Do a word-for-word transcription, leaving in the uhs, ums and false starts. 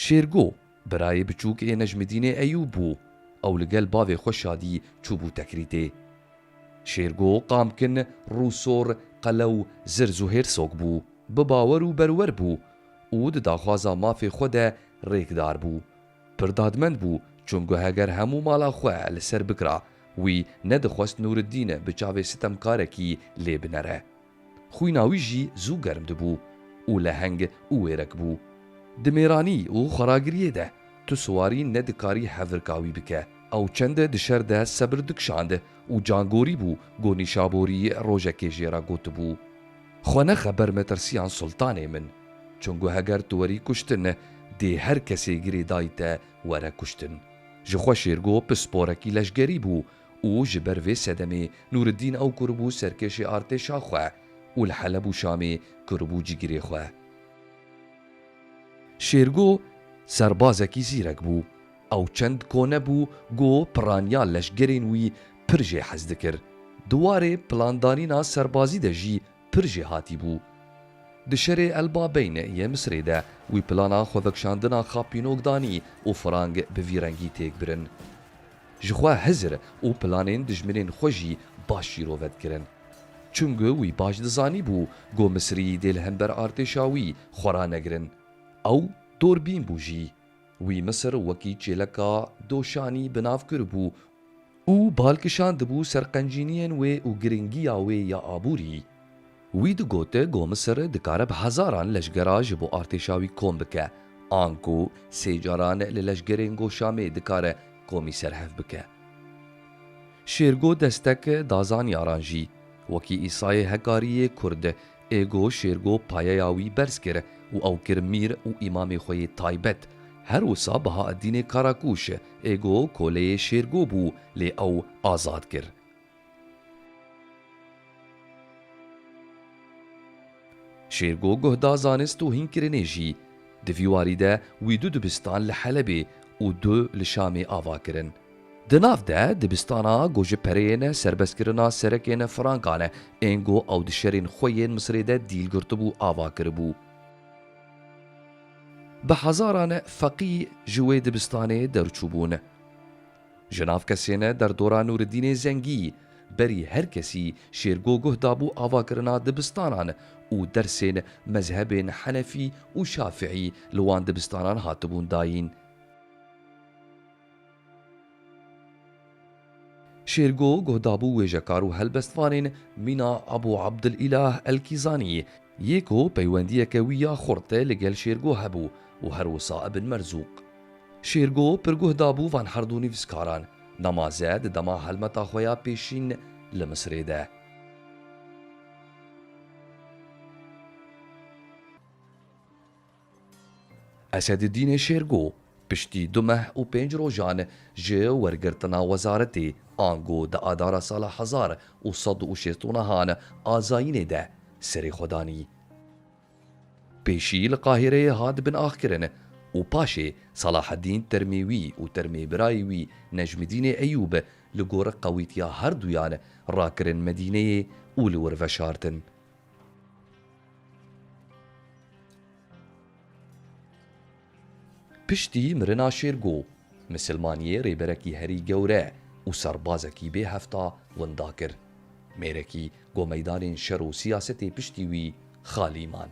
Şêrgo, birayê biçûk ê Necmidînê Eyûb bû. Ew li gel bavê xwe Şadî çûbû Tekrîtê. Şêrgo qamkin, rûsor, qelew, zirz û hêrsok bû. Bi bawer û berwer bû û di daxwaza mafê xwe de rêkdar bû. Pir dadmend bû, çunku heger hemû mala xwe li ser bikira, wî nedixwest Nûriddîn bi çavê sitemkarekî lê binere. Xwîna wî jî zû germ dibû û leheng û wêrek bû. Di mêranî û xweragiriyê de tu siwarî nedikarî hevirka wî bike. Ew çend di şer de sebir dikişand û cangorî bû, ku Nîşaborî rojekê jê re gotibû, "Xwe nexe ber metirsiyan sultanê min, çunku heger tu werî kuştin, dê her kesê girêdayî te were kuştin." Ji xwe Şêrgo pisporekî leşgerî bû û ji ber vê sedemê Nûriddîn ew kiribû serkêşê artêşa xwe û li Heleb û Şamê kiribû cîgirê xwe. Şêrgo serbazekî zîrek bû. Ew çend kone bû, ku piraniya leşgerên wî pir jê hez dikir. Di warê plandanîna serbazî de jî pir jêhatî bû. Di şerê El Babeyn yê Misirê de wî plana xwevekişandina Xapînok danî û firang bi vî rengî têk birin. Ji xwe hizir û planên dijminên xwe jî baş şîrove dikirin. Çunku wî baş dizanîbû ku Misirî dê li hember artêşa wî xwe ranegirin. Ew dorbîn bû jî. Wî Misir wekî çêleka doşanî bi nav kiribû û bal kişandibû ser qencîniyên wê û giringiya wê ya aborî. Wî digot ku Misir dikare bi hezaran leşgera ji bo artêşa wî kom bike, anku sê caran li leşgerên ku Şamê dikare komî serhev bike. Şêrgo destek da zanyaran jî, wekî Îsayê Hekarî yê Kurd, ê ku Şêrgo payeya wî berz kir û ew kir mîr û îmamê xwe yê taybet. Her wisa Bahaeddînê Karakûş, ê ku koleyê Şêrgo bû, lê ew azad kir. Şêrgo guh da zanist û hînkirinê jî. Di vî warî de wî du dibistan li Helebê û du li Şamê ava kirin. Di nav de dibistana ku ji pereyên serbestkirina serekên frankan ên ku ew di şerên xwe yên Misirê de dîl girtibû ava kiribû. Bi hezaran feqî ji wê dibistanê derçûbûn. Ji nav kesên derdora Nûriddînê Zengî, berî her kesî Şêrgo guh dabû avakirina dibistanan û dersên mezhebên Henefî û Şafiî li wan dibistanan hatibûn dayîn. Şêrgo guh dabû wêjekar û helbestvanên mîna Ebû Ebdilîlah El-Kîzanî, yê ku peywendiyeke wî ya xurt li gel Şêrgo hebû û her wisa Ibn Merzûq. Şêrgo pir guh dabû van her du nivîskaran, nemaze di dema helmeta xwe ya pêşîn li Misirê de. Esedidînê Şêrgo piştî du meh û pênc rojan ji wergirtina wezaretê, ango di adara sala hezar û sed û şêst û nehan a zayînê de serê xwe danî. Pêşî li Qahîreyê hat binaxkirin û paşê Salahedîn termê wî û termê birayê wî Necmidînê Eyûb li gor qewîtiya herduyan rakirin Medîneyê û li wir veşartin. Piştî mirina Şêrgo, misilmaniyê rêberekî herî gewre û serbazekî bê hefta winda kir. Mêrekî ku meydanên şer û siyasetê piştî wî xalî man.